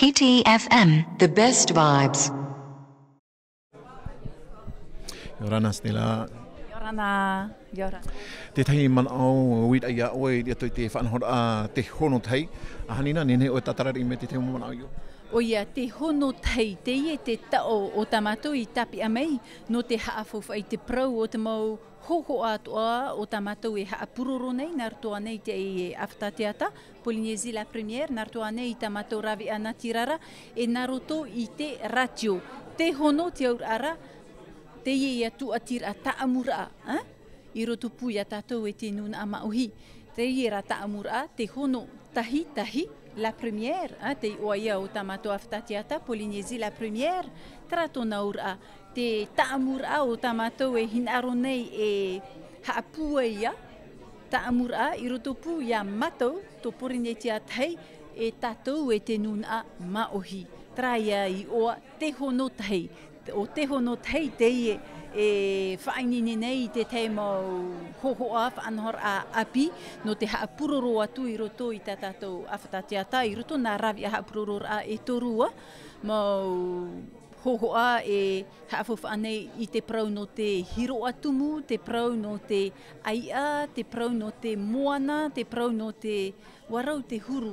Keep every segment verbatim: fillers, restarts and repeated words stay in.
E T F M, the best vibes. ʻIa ora na, Stella. ʻIa ora na, ʻia ora. Tētahi manaʻo i reira iā ʻoe i roto i te faʻanahoraʻa Te Hono Tahi. ʻAhani nā, nehenehe ʻoe e tātararaʻa mai i te tahi mau manaʻo i ʻō. ʻOia, Te Hono Tahi, teie te taʻo o tā mātou i tāpeʻa mai nō te haʻafaufaʻa i te parau o te mau hōhoʻa atoʻa o tā mātou e haʻapuroro nei, nā roto ānei i te ʻāfata teata, Polynésie la Première, nā roto ānei i tā mātou rāveʻa natirara, e nā roto i te rātio. Te hono te auraʻa ra, teie ïa tūʻatiraʻa, tāʻamuraʻa, ā? I roto pū iā tātou e te nūnaʻa māʻohi. Teie rā tāʻamuraʻa, Te Hono Tahi, tahi, la première, ā, te iʻoa ïa o tā mātou ʻāfata teata, Polynésie la Première, terā tōna auraʻa, te tāʻamuraʻa o tā mātou e hinaʻaro nei e haʻapūai ïa, tāʻamuraʻa i roto pū iā mātou, tō Porinetia Tahi, e tātou e te nūnaʻa māʻohi. Terā ïa iʻoa Te Hono Tahi. ʻO Te Hono Tahi teie e faʻaineine nei i te tahi mau hōhoʻa faʻanahoraʻa ʻāpī, nō te haʻapuroro atu i roto i tā tātou ʻāfata teata, i roto nā rāveʻa haʻapurororaʻa e toru ā, mau hōhoʻa e haʻafaufaʻa nei i te parau nō te hiroʻa tumu, te parau nō te ʻāiʻa, te parau nō te moana, te parau nō te ʻua rau te huru.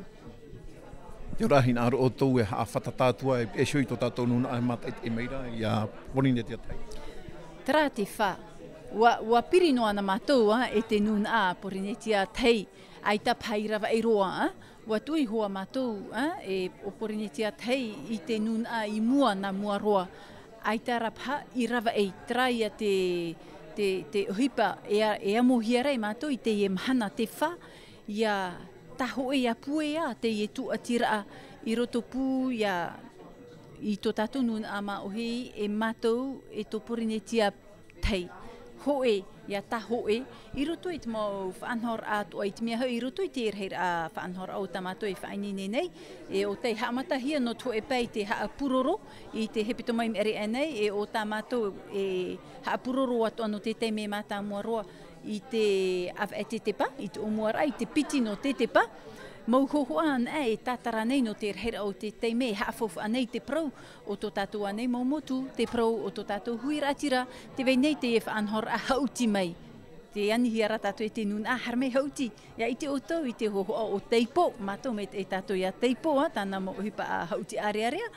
ʻIa ora, hinaʻaro ʻoutou e haʻafātata atu ā, e peʻe iho i tō tātou nūnaʻa e mātaʻitaʻi mai ra iā Porinetia Tahi. Terā te fā. ʻUa, ʻua piri noa na mātou ā, e te nūnaʻa Porinetia Tahi, ʻaita paha i ravaʻi roa, ā. ʻUa tuʻu iho ā mātou, ā, e ʻo Porinetia Tahi i te nūnaʻa i mua nā mua roa. ʻAita rā paha i ravaʻi, terā ïa te, te, te ʻohipa e a-, e amohia ra e mātou i teie mahana te fā, ʻia tāhoʻē, ʻia puea teie tūʻatiraʻa i roto pū ïa i tō tātou nūnaʻa māʻohi, e mātou, e tō Porinetia Tahi. Hōʻē, ʻia tāhoʻē, i roto i te mau faʻanahoraʻa atoʻa, i te mea hoʻi, i roto i te rahiraʻa faʻanahoraʻa o tā mātou e faʻaineine nei, e ʻo tei haʻamatahia nō te hōʻē pae i te haʻapuroro i te hepetoma i maʻiri aʻe nei, e ʻo tā mātou e haʻapuroro atoʻa nō te taime mātāmua roa i te ʻāvaʻe tetepa, i te ʻōmuaraʻa, i te piti nō tetepa. Mau hōhoʻa anaʻe e tātara nei nō te rahiraʻa o te taime e haʻafaufaʻa nei i te parau o tō tātou ānei mau motu, te parau o tō tātou huiraʻatira, tē vai nei teie faʻanahoraʻa haʻuti mai. Tē anihia ra tātou e te nūnaʻa, haere mai haʻuti. ʻIa ʻite ʻoutou i te hōhoʻa o Teipo, mātou maitaʻi tātou iā Teipo, ā, tāna mau ʻohipa haʻuti ʻārearea,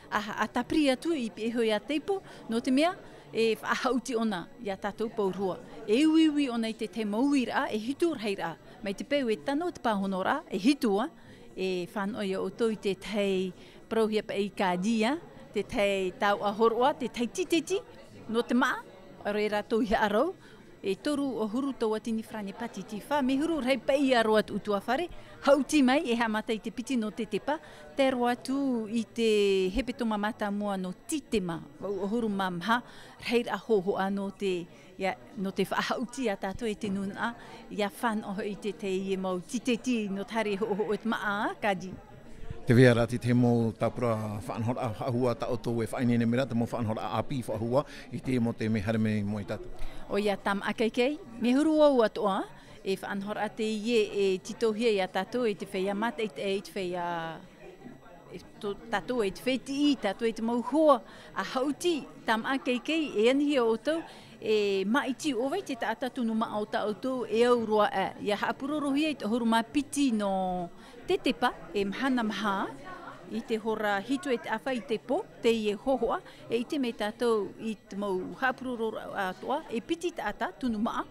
ā, ā tāpiri atu i peʻe iho iā Teipo, nō te mea, e faʻahaʻuti ʻōna iā tātou pauroa. E uiui ʻōna i te tahi mau uiraʻa, e hitu rahiraʻa. Mai te peu e tano te pāhonoraʻa, e hitu ā, e fānaʻo iā ʻoutou i te tahi parauhia paʻi i Kadia, te tahi taoʻa hōroʻa, te tahi titeti, nō te māʻa, ʻaore rātou i haʻarau, e toru ʻahuru tauatini farāne pātiti, fā mehuru rahi paʻi ā roa atu ʻutuāfare, haʻuti mai e haʻamata i te piti nō tetepa, tae roa atu i te hepetoma mātāmua nō Tītema, vaʻu ʻahuru mā maha, rahiraʻa hōhoʻa nō te, ʻia, nō te faʻahaʻuti iā tātou e te nūnaʻa, ʻia fānaʻo hoʻi i te tahi mau titeti nō te haere hōhoʻa o te māʻa, ā, Kadi. Tē vai ra te tahi mau tāpura faʻanahoraʻa faʻahou tā ʻoutou e faʻaineine mai ra, te mau faʻanahoraʻa ʻāpī faʻahou i teie mau taime haere mai mai tātou. ʻOia, Tāmaʻa Kaikai, mehuru vau atoʻa, e faʻanahoraʻa teie e tītauhia iā tātou, e te feiā mātaʻitaʻi, e te feiā, e tō tātou, e te fetiʻi, tātou e te mau hoa, ā, haʻuti, Tāmaʻa Kaikai, e anihia ʻoutou, e māʻiti ʻo vai te taʻata tunu māʻa o tā ʻoutou, e au roa aʻe. ʻIa haʻapurorohia i te ʻahuru mā piti nō tetepa, e mahana maha, i te hora hitu e taʻa fā i te pō, teie hōhoʻa, e ʻite mai tātou i te mau haʻapurororaʻa atoʻa, e piti taʻata tunu māʻa,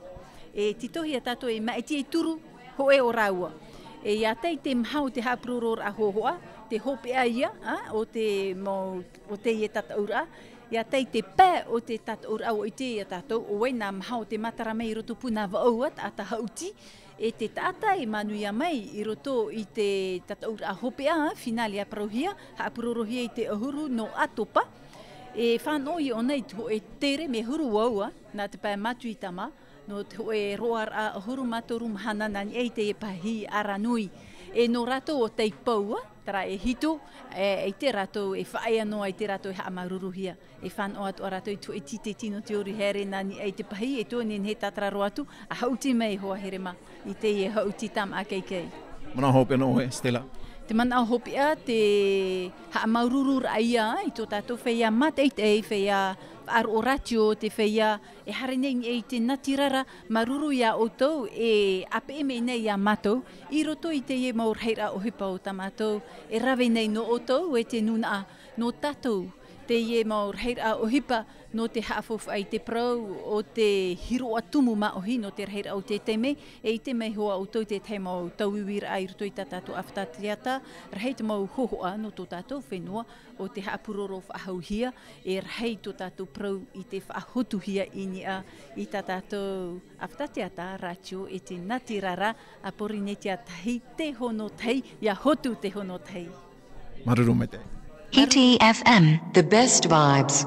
e tītauhia tātou e māʻiti e toru hōʻē o rāua. E ʻia tae i te maha o te haʻapurororaʻa hōhoʻa, te hopeʻa ïa, ā, o te mau, o teie tataʻuraʻa, ʻia tae i te pae o te tataʻuraʻa, ʻua ʻite ïa tātou, ʻo vai nā maha o te matara mai i roto pū nā vaʻu ā taʻata haʻuti, e te taʻata e manuia mai i roto i te tataʻuraʻa hopeʻa, ā, finale ʻia parauhia, haʻapurorohia i te ʻahuru nō ʻAtopa. E fānaʻo ïa ʻōna i te hōʻē tere, mehuru vau ā, nā te pae Matuitama, nō te hōʻē roaraʻa ʻahuru mā toru mahana nā niʻa i teie pahī aranui. E nō rātou ʻo tei pau ā, terā e hitu, e, ʻaita rātou e faʻaea noa i te rātou e haʻamāuruuruhia. E fānaʻo atoʻa rātou i te hōʻē titeti nō te ʻori haere nā niʻa i te pahī, e tuʻu nei e tātara roa atu, ʻa haʻuti mai e hoa here mā, i teie haʻuti Tāmaʻa Kaikai. Manaʻo hopeʻa nō ʻoe, Stella? Te manaʻo hopeʻa te haʻamāuruuru raʻa ia i tō tātou feiā mātaʻitaʻi, feiā faʻaroʻo rātio, te feiā e haere nei i te natirara, māuruuru iā ʻoutou e ʻāpeʻe mai nei iā mātou i roto i teie mau rahiraʻa ʻohipa o tā mātou e rave nei nō ʻoutou e te nūnaʻa nō tātou. Teie mau rahiraʻa ʻohipa nō te haʻafaufaʻa i te parau o te hiroʻa tumu māʻohi nō te rahiraʻa o te taime, e ʻite mai hoʻi ʻoutou tētahi mau tauiuiraʻa i roto i tā tātou ʻāfata-teata, rahi te mau hōhoʻa nō tō tātou fenua o te haʻapuroro faʻahouhia, e rahi tō tātou parau i te faʻahotuhia i niʻa i tā tātou ʻāfata-teata, rātio e te natirara a Pōrīnetia Tahi, te hono tahi, ʻia hotu te hono tahi. Māuruuru maitaʻi. Hiti F M, the best vibes.